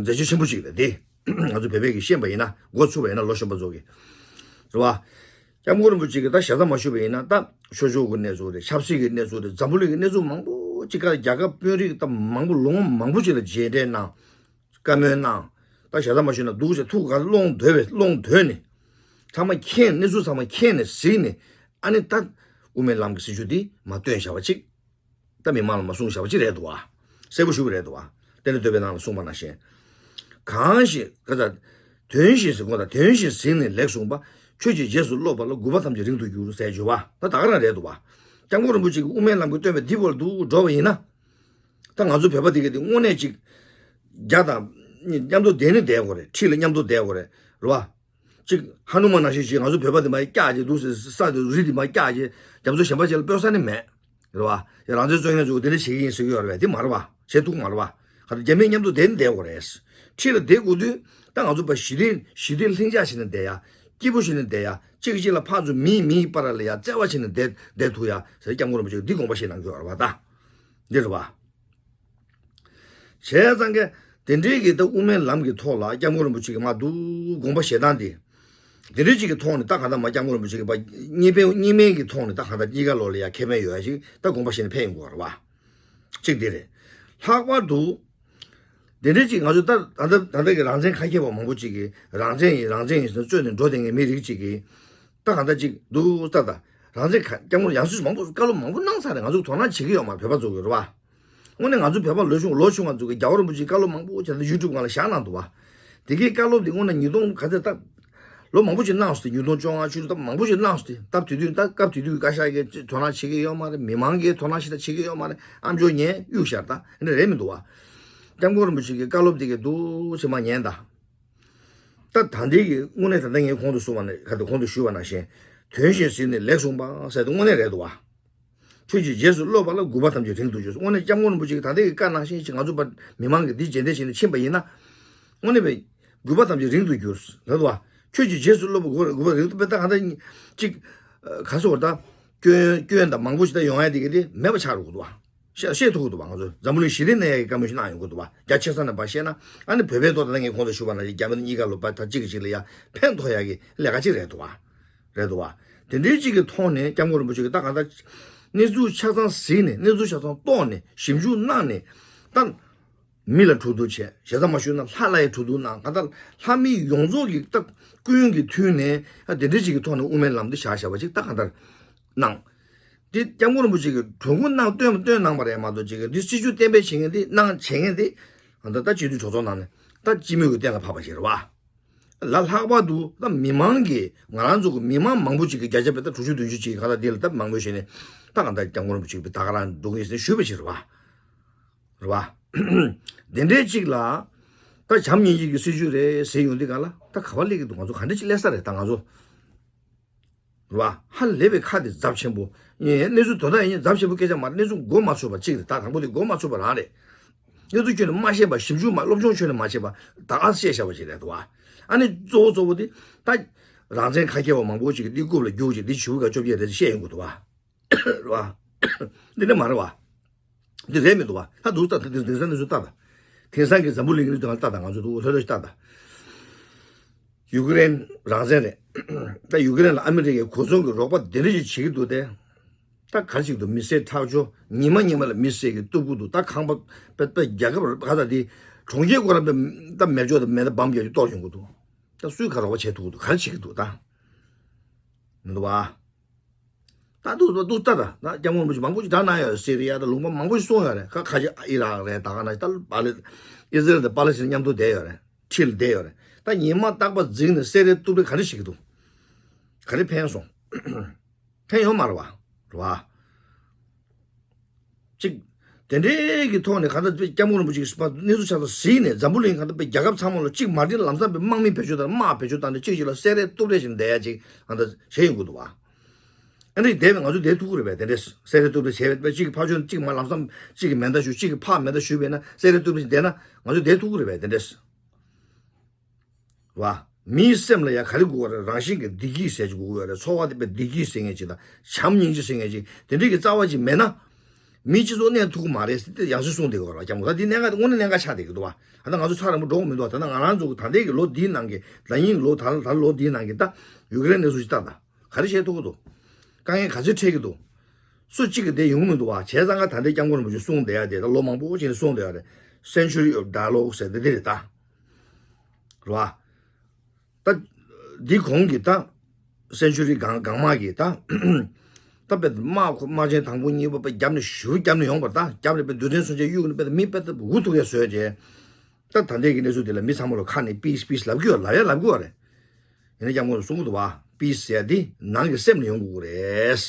མཛད་རྗེས་ཆེན་པོ་ཅིག་རེད་དེ། ང་ཚོ་བོད་པའི་གི་ཤེས་པ་ཡིན་ན་མགོ་ཚུགས་པ་ཡིན་ན་ལོ་གཞོན་པ་ཚོ་གི་རེད་བ། སྐྱབས་མགོན་རིན་པོ་ཆེ་གིས་ད་ཞེ་ས་མ་ཞུས་པ་ཡིན་ན་ད་ཆོས་ཕྱོགས་ཀྱི་གནས་ཚུལ་རེད། ཆབ་སྲིད་ཀྱི་གནས་ཚུལ་རེད། འཛམ་བུ་གླིང་གི་གནས་ཚུལ་མང་པོ་ཅིག་ག་རྒྱལ་ཁབ་དཔོན་རིགས་ད་མང་པོ་ལོ་ངོ་མང་པོ་ཅིག་ལ་མཇལ་འཕྲད་གནང་། བཀའ་མོལ་གནང་། ད་ཞེ་ས་མ་ཞུས་ན་སྡུག་ཅེས་ཐུགས་ཀ་སློང་འདོད་པའི་སློང་འདོད་ནས། ཚང་མ་མཁྱེན་གནས་ཚུལ་ཚང་མ་མཁྱེན་ནས་གཟིགས་ནས་ཨ་ནི་ད་དབུ་མའི་ལམ་གྱི་སྲིད་བྱུས་འདི་མ་སྟོན་བཞག་པ་ཅིག་ད་མི་མང་ལ་མ་གསུངས་བཞག་པ་ཅིག་རེད་འདུག་བ། གསལ་པོ་ཞུ་བ་རེད་འདུག་བ། རྟེན་འབྲེལ་བསྟོད་པའི་ནང་ལ་གསུངས་པ་ནང་བཞིན། གང་ཞིག་ག་ད། དོན་བཞིན་ཟེར་དགོས་ད་དོན་བཞིན་གཟིགས་ནས་ལེགས་གསུངས་པ། ཆོས་ཀྱི་རྗེས་སུ་སློབ་པ་ལ་གུས་པ་ཐམས་ཅད་རིང་དུ་འགྱུར་ཟེར་བརྗོད་པ་ད་ད་ག་རང་རེད་འདུག་བ། སྐྱབས་མགོན་རིན་པོ་ཆེ་གིས་དབུ་མའི་ལམ་གྱི་སྟོན་པ་འདི་བོར་འདུག་འགྲོ་བ་ཡིན་ན། ད་ང་ཚོ་བོད་པ་འདི་ག་འདི་དངོས་གནས་ཅིག་རྒྱ་དང་མཉམ་དུ་བསྡད་ནི་བསྡད་དགོས་རེད། ཁྲི་ལ་མཉམ་དུ་བསྡད་དགོས་རེད། རེད་བ། གཅིག་ཧ་ནུ་མ་ནང་བཞིན་ཅིག་ང་ཚོ་བོད་པ་འདི་མ་སྐྱག་ཅིག་འདུག་ཟེར་ས་དེ་རི་འདི་མ་སྐྱག་ཅིག་རྒྱ་མཚོ་གཞན་པ་ཅིག་ལ་སྤོས་ས་ནི་མེད། རེད་བ། ཡ་རང་བཙན་རྩོད་མཁན་ཚོ་འདི་འདྲ་བྱེད་ཀྱི་ཡིན་ཟེར་གྱི་ཡོད་རེད་བས་དེ་མ་རེད་བ། བྱེད་ཐུབ་མ་རེད་བ། ཧ་ད་རྒྱ་མི་མཉམ་དུ་བསྡད་ནི་བསྡད་དགོས་རེད། ཁྲི་ལ་བསྡད་དགོས་དུས་ད་ང་ཚོ་བ་ཞི་བདེ་ཞི་བདེ་ལྷིང་འཇགས་བྱས་ནས་བསྡད་ཡ། སྐྱིད་པོ་བྱས་ནས་བསྡད་ཡ། གཅིག་གིས་གཅིག་ལ་ཕར་ཚུར་མིས་མིའི་བར་ལ་ཡ་བརྩེ་བ་བྱས་ནས་བསྡད་བསྡད་ཐུབ་ཡ་ཟེར་སྐྱབས་མགོན་རིན་པོ་ཆེ་གིས་འདི་དགོངས་པ་བཞེས་གནང་གི་ཡོད་རེད་བ་ད། འདི་རེད་བ། བྱས་ཙང་གི་དེ་འདྲའི་གི་ད་དབུ་མའི་ལམ་གྱི་ཐོག་ལ་སྐྱབས་མགོན་རིན་པོ་ཆེ་གིས་མ་འདུག་དགོངས་པ་བཞེས་སྟངས་དེ། དེ་འདྲའི་ཅིག་གི་ཐོག་ནས་ད་གང་ལྟར་མ་སྐྱབས་མགོན་རིན་པོ་ཆེ་གིས་པ་གཉིས་ཕན་གཉིས་ཕན་གྱི་ཐོག་ནས་ད་གང་ལྟར་གཉིས་ཀ་ལོག་ལ་ཡ་ཁེ་ཕན་ཡོད་ཡ་ཞིག་ད་དགོངས་པ་བཞེས་ནས་ཕན་ཡོང་གི་ཡོད་རེད་བ། གཅིག་དེ་རེད། ལྷག་པར་དུ། དེ་འདྲའི་ཅིག་ང་ཚོ་ད་ད་ལྟ་ད་ལྟ་གི་རང་བཙན་ཁ་སྐྱེལ་བ་མང་པོ་ཅིག་གིས་རང་བཙན་ཡིན་རང་བཙན་ཡིན་ཟེར་རྩོད་ནས་འགྲོ་བསྡད་མཁན་མི་རིགས་ཅིག་གིས། ད་གང་ལྟར་ཅིག་འདུག་ད་ད། རང་བཙན་ཁ་སྐྱབས་མགོན་ཡང་སྲིད་མང་པོ་བཀའ་སློབ་མང་པོ་གནང་ཚར་རེད། ང་ཚོ་དོ་སྣང་བྱེད་ཀྱི་ཡོད་མ་རེད་བོད་པ་ཚོ་གི་རེད་བ། དངོས་གནས་ང་ཚོ་བོད་པ་ལོ་ཆུང་ལོ་ཆུང་བ་ཚོ་གི་རྒྱལ་བ་རིན་པོ་ཆེའི་བཀའ་སློབ་མང་པོ་བྱས་ཏེ་ཡུ་ཊུབ་སྒང་ལ་བཞག་གནང་འདུག་བ། དེ་གའི་བཀའ་སློབ་དེ་དངོས་གནས་ཉིས་སྟོང་ག་ཚོད་ད། ལོ་མང་པོ་ཅིག་གནང་སོང་སྟེ་ཉིས་སྟོང་བཅོ་ལྔ་བཅུ་དྲུག་ད་མང་པོ་ཅིག་གནང་སོང་སྟེ་སྟབས་དེ་དུས་ད་སྐབས་དེ་དུས་བཀའ་ཤག་གིས་དོ་སྣང་བྱེད་ཀྱི་ཡོད་མ་རེད། མི་མང་གིས་དོ་སྣང་ཞེ་དྲག་བྱེད་ཀྱི་ཡོད་མ་རེད། ཨ་མཆོག་ཉན་གཡུག་ཤར་ད་དེ་འདྲ་རེད་མི་འདུག་བ། སྐྱབས་མགོན་རིན་པོ་ཆེ་གི་བཀའ་སློབ་དེ་གའི་འདུག་ཕྱི་མ་ཉན་ད། ད་ད་ལྟའི་གི་དངོས་གནས་ད་ལྟ་ངས་གོང་དུ་གསུངས་པ་ནས་ག་དེ་གོང་དུ་ཞུས་པ་ནང་བཞིན། དོན་བཞིན་གཟིགས་ནས་ལེགས་གསུངས་པ་ཟེར་དེ་དངོས་གནས་རེད་འདུག་བ། ཆོས་ཀྱི་རྗེས་སུ་སློབ་པ་ལ་གུས་པ་ཐམས་ཅད་རིང་དུ་གྱུར། དངོས་གནས་སྐྱབས་མགོན་རིན་པོ་ཆེ་གི་ད་ལྟའི་གི་བཀའ་ནང་བཞིན་ཅིག་ང་ཚོ་བ་མི་མང་གི་འདི་རྗེས་འདེད་བྱས་ནས་ཕྱིན་པ་ཡིན་ན། དངོས་གནས་པའི་གུས་པ་ཐམས་ཅད་རིང་དུ་གྱུར་ལབ་འདུག་བ། ཆོས་ཀྱི་རྗེས་སུ་སློབ་པ་གུས་པ་གུས་པ་རིང་དུ་དཔེ་ད་ག་ད་ཅིག་ག་སོ་བར་ད་སྐྱོན་སྐྱོན་དང་མང་པོ་ཞིག་ད་ཡོང་ཡ་དེ་གི་དེ་མེད་པ་ཆགས་འགྲོ་གི་འདུག་བ། བཤད་བཤད་ཐུབ་ཀྱི་འདུག་བ། ང་ཚོ་འཛམ་བུ་གླིང་ཞི་བདེ་གནས་ཡག་གི་བཀའ་མོལ་ཞིག་གནང་ཡོང་གི་འདུག་བ། རྒྱ་ཆེ་ས་ནས་ཕར་བཤད་ན་ཨ་ནི་བོད་པའི་ཐོག་ད་ངས་གོང་དུ་ཞུས་པ་ནང་བཞིན་རྒྱ་མི་གཉིས་ཀ་ལོ་པ་ད་གཅིག་གིས་གཅིག་ལ་ཡ་ཕན་ཐོགས་ཡག་གི་ལས་ཀ་གཅིག་རེད་འདུག་བ། རེད་འདུག་བ། དེ་འདྲའི་གཅིག་གི་ཐོག་ནས་སྐྱབས་མགོན་རིན་པོ་ཆེ་གིས་ད་གང་ལྟར་གནས་ཚུལ་ཆ་ཚང་གཟིགས་ནས་གནས་ཚུལ་ཆ་ཚང་རྟོགས་ནས་ཞིབ་འཇུག་གནང་ནས་ད། མི་ལ་གྲོས་བསྡུར་བྱས། ཞེ་ས་མ་ཞུས་ན་ལྷ་ལ་ཡང་གྲོས་བསྡུར་གནང་། གང་ལྟར་ལྷ་མི་ཡོངས་རྫོགས་ཀྱི་ད་ཀུན་གྱིས་མཐུན་ནས་ཨ་དེ་འདྲ་ཅིག་གི་ཐོག་ནས་དབུ་མའི་ལམ་འདི་བཞག་བཞག་པ་ཅིག་ད་གང་ལྟར་གནང་། དེ་སྐྱབས་མགོན་རིན་པོ་ཆེ་གིས་གྲོས་འགོ་གནང་བཏོན་བཏོན་གནང་བ་རེད་མ་གཏོགས་ཅིག་གི་འདི་སྲིད་བྱུས་གཏན་འབེབས་བྱེད་མཁན་དེ་གནང་བྱེད་མཁན་དེ་ད་ལྟ་སྤྱི་འཐུས་གྲོས་ཚོགས་ནང་ནས་ད་སྤྱི་མོས་ཀྱིས་གཏན་ལ་ཕབ་པ་ཞིག་རེད་བ། ལ་ལྷག་པར་དུ་ད་མི་མང་གིས་ང་རང་ཚོ་གི་མི་མང་མང་པོ་ཅིག་གིས་བརྒྱ་ཆ་བརྒྱ་ད་དྲུག་ཅུ་བདུན་ཅུ་ཅིག་གིས་གང་ལྟར་འདི་ལ་ད་མང་མོས་བྱས་ནས་ད་གང་ལྟར་སྐྱབས་མགོན་རིན་པོ་ཆེ་གིས་ད་ག་རང་འགྲོ་གི་ཡིན་ཟེར་ཞུས་པ་ཞིག་རེད་བ། རེད་བ། དེ་འདྲའི་ཅིག་ལ་ད་བྱམས་སྙིང་རྗེ་གི་སྲིད་བྱུས་རེད་ཟེར་ཡོང་དུས་ག་ལ་ད་ག་པར་སླེབས་ཀྱི་འདུག་ང་ཚོ་ག་འདྲ་ཅིག་སླེབས་ས་རེད། ད་ང་ཚོ་རེད་བ། ཧ་ལས་པའི་ཁ་དེ་ཚབས་ཆེན་པོ། ཡིན་གནས་ཚུལ་དོན་དག་ཡིན་ཚབས་ཆེན་པོ་སྐད་ཆ་མ་རེད། གནས་ཚུལ་མགོ་མ་ཚོས་པ་གཅིག་རེད། ད་དང་པོ་དེ་མགོ་མ་ཚོས་པ་རང་རེད། གནས་ཚུལ་ཁྱོན་ནས་མ་ཤེས་པ། ཞིབ་འཇུག་མ་སློབ་སྦྱོང་ཁྱོན་ནས་མ་བྱས་པ་ད་ག་བཤད་བཞག་པ་ཞིག་རེད་འདུག་བ། ཨ་ནི་གཙོ་བོ་གཙོ་བོ་དེ་ད་རང་བཙན་ཁ་སྐྱེལ་བ་མང་པོ་ཅིག་གིས་འདི་རྐུབ་ལ་རྒྱུག་ཅིག་འདི་བྱིའུ་ག་བཅོ་བརྒྱད་རེད་ཅེས་བཤད་ཡོང་གི་འདུག་བ། རེད་བ། འདི་འདྲ་མ་རེད་བ། འདི་རེད་མི་འདུག་བ། ད་འདུག་ད་དེང་དེང་སང་གནས་ཚུལ་ལྟ་ད། དེང་སང་གི་འཛམ་བུ་གླིང་གི་གནས་ཚུལ་ལྟ་ད། ང་ཚོ་འདུག་ལྷོད་ལྷོད་ལྟ་ད། ཡུ་ཀེ་རེན་རང་བཙན་རེད། ད་ཡུ་ཀེ་རེན་ལ་ཨ་མི་རི་ཀའི་གོ་མཚོན་གྱི་རོགས་པ་འདི་འདྲ་ཞིག་བྱེད་ཀྱི་འདུག་སྟེ། ད་ག་རེ་བྱེད་ཀྱི་འདུག་མི་སེར་ཁྲག་སྦྱོར་ཉི་མ་ཉི་མ་ལ་མི་སེར་གྱིས་གཏུབ་ཀྱི་འདུག་ད་ཁང་པ་པེ་པེ་རྒྱལ་ཁབ་ག་ད་དེ་གྲོང་ཁྱེར་ཁོ་རང་པེ་ད་མེ་སྒྱོགས་དང་མེ་ད་འབམ་རྒྱག་རྒྱུ་གཏོར་ཡོང་གི་འདུག་ད་སུས་ག་རོགས་པ་བྱེད་ཐུབ་ཀྱི་འདུག་ག་རེ་བྱེད་ཀྱི་འདུག་ད་མི་འདུག་བ། ད་འདུག་འདུག་ད་ད་ད་སྐྱབས་མགོན་རིན་པོ་ཆེ་མང་པོ་ཞིག་བསྒྲགས་གནང་ཡོད། སི་རི་ཡ་དང་ལུང་པ་མང་པོ་ཞིག་གསུངས་ཡོད་རེད། ཁ་ཁ་ཆེ་ཨི་རག་རེད། ད་ག་ན་ད་པ་ལི་ཨི་ཟི་རལ་དང་པ་ལི་སི་ཐན་མཉམ་དུ་བསྡད་ཡོད་རེད། ཁྲིད་ལ་བསྡད་ཡོད་རེད། ད་ཉི་མ་རྟག་པར་འཛིང་ནས་སེ་རའི་གཏུབ་རེས་ག་རེ་བྱེད་ཀྱི་འདུག་ག་རེ་ཕན་སོང་། ཕན་ཡོད་མ་རེད་བ། རེད་བ། གཅིག་དེ་འདྲའི་གི་ཐོག་ནས་གང་ལྟར་སྐྱབས་མགོན་རིན་པོ་ཆེ་གིས་གནས་ཚུལ་ཆ་ཚང་གཟིགས་ནས་འཛམ་བུ་གླིང་གང་ལྟར་པའི་རྒྱལ་ཁབ་ཚང་མ་ལ་གཅིག་མ་འགྲིག་ལམ་སང་པའི་དམག་མི་བེད་སྤྱོད་དང་དམག་བེད་སྤྱོད་བཏང་ནས་གཅིག་གཅིག་ལ་སེ་རའི་གཏུབ་རེས་བྱས་ནས་བསྡད་ཡ་གཅིག་གང་ལྟར་བྱས་ཡོང་གི་འདུག་བ། ཨ་ནི་བསྡད་པའི་ང་ཚོ་བསྡད་ཐུབ་ཀྱི་རེད་པས། དེ་འདྲས་སེ་རའི་གཏུབ་རེས་བྱས་པས་གཅིག་གི་ཕར་ཕྱོགས་གཅིག་མ་ལམ་སང་གཅིག་གི་མེ་མདའ་གཞུ་གཅིག་གི་ཕར་མེ་མདའ་གཞུས་པས་ན་སེ་རའི་གཏུབ་རེས་བྱས་བསྡད་ན་ང་ཚོ་བསྡད་ཐུབ་ཀྱི་རེད་པས། དེ་འདྲས། བ། མིའི་སེམས་ལ་ཡང་ག་རེ་དགོས་པ་རེད། རང་བཞིན་གྱི་བདེ་སྐྱིད་ཟེར་གྱི་དགོས་པ་རེད། འཚོ་བ་དེ་དཔེ་བདེ་སྐྱིད་ཟེར་མཁན་ཅིག་དང་བྱམས་སྙིང་རྗེ་ཟེར་མཁན་ཅིག་དེ་འདྲའི་གི་རྩ་བ་ཅིག་མེད་ན། མིའི་སྤྱི་ཚོགས་གནས་ཐུབ་ཀྱི་མ་རེད་ཟེར་ཏེ་ཡང་སེ་གསུངས་བསྡད་ཀྱི་ཡོད་རེད་བ། སྐྱབས་མགོན་ད་འདི་གནད་འགག་དངོས་གནས་གནད་འགག་ཆགས་བསྡད་ཀྱི་འདུག་བ། ད་ལྟ་ང་ཚོ་ཚར་རིང་པོ་འགྲོ་གི་མི་འདུག་བ། ད་ལྟ་ང་རང་ཚོ་ད་ལྟའི་གི་ལོ་འདིའི་ནང་གི་ད་ཡིན་ལོ་ད་ད་ལོ་འདིའི་ནང་གི་ད་ཡུ་ཀེ་རེན་གནས་ཚུལ་ཞིག་ལྟ་ད། ག་རེ་བྱེད་ཐུབ་ཀྱི་འདུག་དཀའ་ངལ་ག་ཚོད་འཕྲད་ཀྱི་འདུག་སུ་གཅིག་གིས་བསྡད་ཡོང་གི་མི་འདུག་བ། བྱས་ཙང་ཀ་ད་ལྟའི་སྐྱབས་མགོན་རིན་པོ་ཆེས་གསུངས་བསྡད་ཡ་དེ་ད་ལོ་མང་པོ་ཅིག་ནས་གསུངས་བསྡད་ཡ་རེད། Century of Dialogue ཟེར་དེ་འདི་རེད་ད། རེད་བ། ད་འདི་གོང་གི་ད་Century གང་གང་མ་གི་ད་ད་དཔེ་དམག་ཁོ་དམག་ཆེན་དང་པོ་གཉིས་པ་དཔེ་རྒྱབ་ནས་ཞུ་རྒྱབ་ནས་ཡོང་བ་རེད། ད་རྒྱབ་ནས་དཔེ་རྡུལ་ཕྲན་མཚོན་ཆ་གཡུག་ནས་དཔེ་མི་དཔེ་ད་འུ་ཐུག་ཡ་བཟོས་རྗེས། ད་ད་ལྟའི་གི་གནས་ཚུལ་འདི་ལ་མི་ཚང་མ་ལ་ཁ་ནས་peace peace ལབ་ཀྱི་ཡོད། ལབ་ཡ་ལབ་ཀྱི་ཡོད་རེད། ཡིན་ན་སྐྱབས་མགོན་གསུང་གི་འདུག་བ། peace ཟེར་ཡ་འདི་ནང་གི་སེམས་ནས་ཡོང་དགོས་ཀྱི་རེད།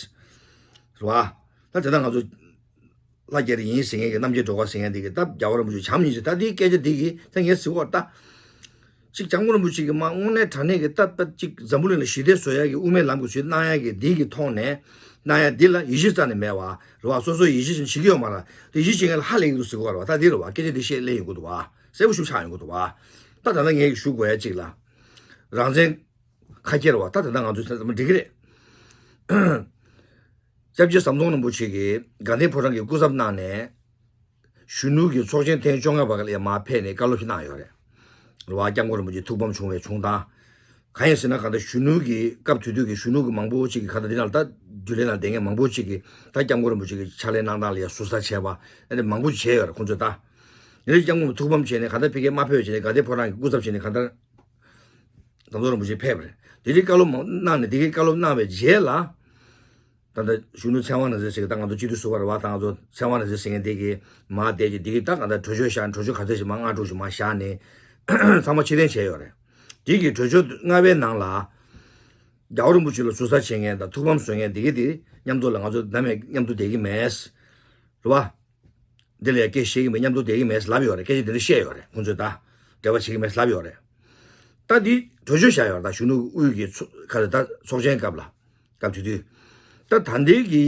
རེད་བ། ད་དེ་ད་ང་ཚོ་ལྷ་རྒྱ་རི་ཡིན་ཟེར་མཁན་གྱི་རྣམ་རྒྱལ་སྒྲོལ་དཀར་ཟེར་མཁན་འདི་གི་ད་རྒྱལ་བ་རིན་པོ་ཆེ་བྱམས་སྙིང་རྗེ་ད་འདིའི་སྐད་ཆ་འདི་གི་ད་ངས་ཟེར་བ་ད། གཅིག་སྐྱབས་མགོན་རིན་པོ་ཆེ་གི་མ་དངོས་གནས་དྲང་གནས་ཀྱི་ད་ད་གཅིག་འཛམ་བུ་གླིང་ལ་ཞི་བདེ་བཟོ་ཡ་གི་དབུ་མའི་ལམ་གྱི་ཞུ་གནང་ཡ་གི་འདི་གི་ཐོག་ནས་གནང་ཡ་འདི་ལ་ཡིད་ཆེས་རྩ་ནས་མེད་བ། རེད་བ། སོ་སོ་ཡིད་ཆེས་བྱེད་ཀྱི་ཡོད་མ་རེད། དེ་ཡིད་ཆེས་བྱེད་མཁན་ལ་ཧ་ལས་ཀྱི་འདུག་ཟེར་གྱི་ཡོད་རེད་བ། ད་འདི་རེད་བ། སྐད་ཆ་འདི་བཤད་སླེབས་ཡོང་གི་འདུག་བ། གསལ་པོ་ཞིག་ཆགས་ཡོང་གི་འདུག་བ། ད་ད་ལྟ་ངས་ཞུ་དགོས་ཡ་གཅིག་ལ། རང་བཙན་ཁ་ཁྱེར་བ་ད་ད་ལྟ་ང་ཚོས་ཚང་མ་འགྲིག་གི་རེད། སྐྱབས་རྗེ་ཟམ་གདོང་རིན་པོ་ཆེ་གིས་དགའ་ལྡན་ཕོ་བྲང་གི་སྐུ་ཚབ་གནང་ནས། གཞོན་ནུ་གི་ཚོགས་ཆེན་ཐེངས་བཅོ་ལྔ་པ་ལ་མར་ཕེབས་ནས་བཀའ་སློབ་ཞིག་གནང་ཡོད་རེད། རེད་བ། སྐྱབས་མགོན་རིན་པོ་ཆེ་ཐུགས་ཕམ་བྱུང་བའི་བྱུང་སྟངས། གང་ཡིན་ཟེར་ན་གང་ལྟར་གཞོན་ནུ་གི་སྐབས་དེ་དུས་ཀྱི་གཞོན་ནུ་གི་མང་པོ་ཅིག་གིས་གང་ལྟར་འདི་ནང་ལ་ད་རྒྱུན་ལས་ནང་བསྡད་མཁན་མང་པོ་ཅིག་གིས་ད་སྐྱབས་མགོན་རིན་པོ་ཆེ་གི་ཕྱག་ལས་གནང་སྟངས་ལ་ཡ་ཟུར་ཟ་བྱས་པ་ཨ་ནི་མང་པོ་ཅིག་བྱས་ཡོད་རེད་ཁོང་ཚོས་ད། ཡིན་ནའི་སྐྱབས་མགོན་ཐུགས་ཕམ་བྱས་ནས་གང་ལྟར་ཕ་གིར་མ་ཕེབས་བྱས་ནས་དགའ་ལྡན་ཕོ་བྲང་གི་སྐུ་ཚབ་བྱས་ནས་གང་ལྟར་ཟམ་གདོང་རིན་པོ་ཆེ་ཕེབས་པ་རེད། དེ་རིང་བཀའ་སློབ་མང་གནང་ནས་དེ་གའི་བཀའ་སློབ་གནང་བའི་རྗེས་ལ། ད་ལྟ་གཞོན་ནུ་ཚེ་དབང་རྣམ་རྒྱལ་ཟེར་གི་ད་ང་ཚོ་སྤྱི་འཐུས་ཟུར་པ་རེད་བ། ད་ང་ཚོ་ཚེ་དབང་རྣམ་རྒྱལ་ཟེར་མཁན་དེ་གིས་མར་བསྡད་ཀྱི་དེ་གིས་ད་གང་ལྟར་གྲོས་ཆོད་བཞག་ནས་གྲོས་ཆོད་ག་ཚོད་ཞིག་མར་སྔ་དྲོ་ཞིག་མར་བཞག་ནས་ཚང་མ་ཕྱིར་འཐེན་བྱས་ཡོད་རེད། དེ་གིས་གྲོས་ཆོད་ལྔ་པའི་ནང་ལ་རྒྱལ་བ་རིན་པོ་ཆེ་ལ་ཟུར་ཟ་བྱེད་མཁན་དང་ཐུགས་ཕམ་བཟོ་མཁན་དེ་གི་དེ་མཉམ་དུ་ལ་ང་ཚོ་ནམ་ཡང་མཉམ་དུ་བསྡད་ཀྱི་མེད། རེད་བ། འདི་ལ་ཡང་སྐད་བཤད་ཀྱི་མེད། མཉམ་དུ་བསྡད་ཀྱི་མེད་ལབ་ཡོད་རེད། སྐད་ཆ་དེ་འདྲ་བཤད་ཡོད་རེད། ཁོང་ཚོས་ད་འབྲེལ་བ་བྱེད་ཀྱི་མེད་ལབ་ཡོད་རེད། ད་འདི་གྲོས་ཆོད་བཞག་ཡོད་རེད། ད་གཞོན་ནུ་དབུས་ཀྱི་ཚོ་ག་རེ་ད་ཚོགས་ཆེན་སྐབས་ལ་སྐབས་དེ་དུས་ད་ད་ལྟའི་གི་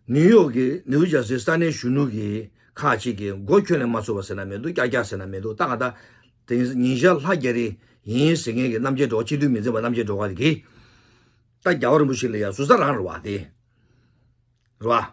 ནིའུ་ཡོག་གི་ནིའུ་ཇར་སི་ས་གནས་གཞོན་ནུ་གི་ཁག་ཅིག་གིས་མགོ་ཁྱོན་ནས་མ་ཚོས་པ་ཟེར་ན་མི་འདུག་རྐྱག་རྐྱག་ཟེར་ན་མི་འདུག་ད་ག་ད་དེ་ཉིན་ཞག་ལྷ་རྒྱ་རི་ཡིན་ཟེར་མཁན་གྱི་རྣམ་རྒྱལ་སྒྲོལ་དཀར་སྤྱི་འཐུས་མི་འཛིན་པ་རྣམ་རྒྱལ་སྒྲོལ་དཀར་དེ་གིས་ད་རྒྱལ་བ་རིན་པོ་ཆེ་ལ་ཡང་ཟུར་ཟ་རང་རེད་བ་དེ། རེད་བ།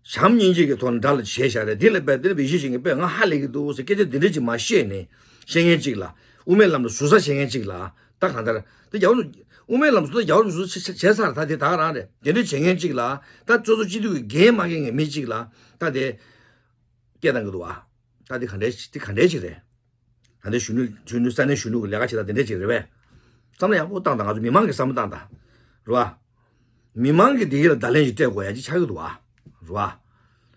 བྱམས་སྙིང་རྗེ་གི་ཐོག་ནས་དགྲ་ལ་བྱས་བཞག་རེད། འདི་ལ་དཔེ་དེ་ནི་བེད་སྤྱོད་བྱེད་མཁན་དཔེ་ང་ཧ་ལས་ཀྱི་འདུག་ཟེར་སྐད་ཆ་འདི་འདྲ་ཅིག་མ་བཤད་ནས་བཤད་མཁན་ཅིག་ལ་དབུ་མའི་ལམ་ལ་ཟུར་ཟ་བྱེད་མཁན་ཅིག་ལ་ད་གང་ལྟར་དེ་རྒྱལ་བ་དབུ་མའི་ལམ་ཟུར་ཟ་རྒྱལ་བ་ཟུར་ཟ་བྱས་ཚར། ད་དེ་ད་ག་རང་རེད། དེ་འདྲ་བྱེད་མཁན་ཅིག་ལ་ད་སོ་སོ་སྤྱི་འཐུས་ཀྱི་འགན་མ་འཁྱེར་མཁན་མི་ཅིག་ལ་ད་དེ་སྐད་བཏང་གི་འདུག་བ། ད་འདི་ག་འདྲའི་འདི་ག་འདྲའི་ཅིག་རེད། ད་འདི་གཞོན་ནུ་གཞོན་ནུ་ས་གནས་གཞོན་ནུ་གི་ལས་ཀ་བྱེད་སྟངས་དེ་འདྲ་ཅིག་རེད་པས། བསམ་བློ་ཡག་པོ་བཏང་དང་། ང་ཚོ་མི་མང་གི་བསམ་བློ་བཏང་དང་། རེད་བ། མི་མང་གི་བདེ་སྐྱིད་ལ་བརྡ་ལན་ཞིག་སྤྲད་དགོས་ཡ་ཅིག་ཆགས་ཀྱི་འདུག་བ། རེད་བ།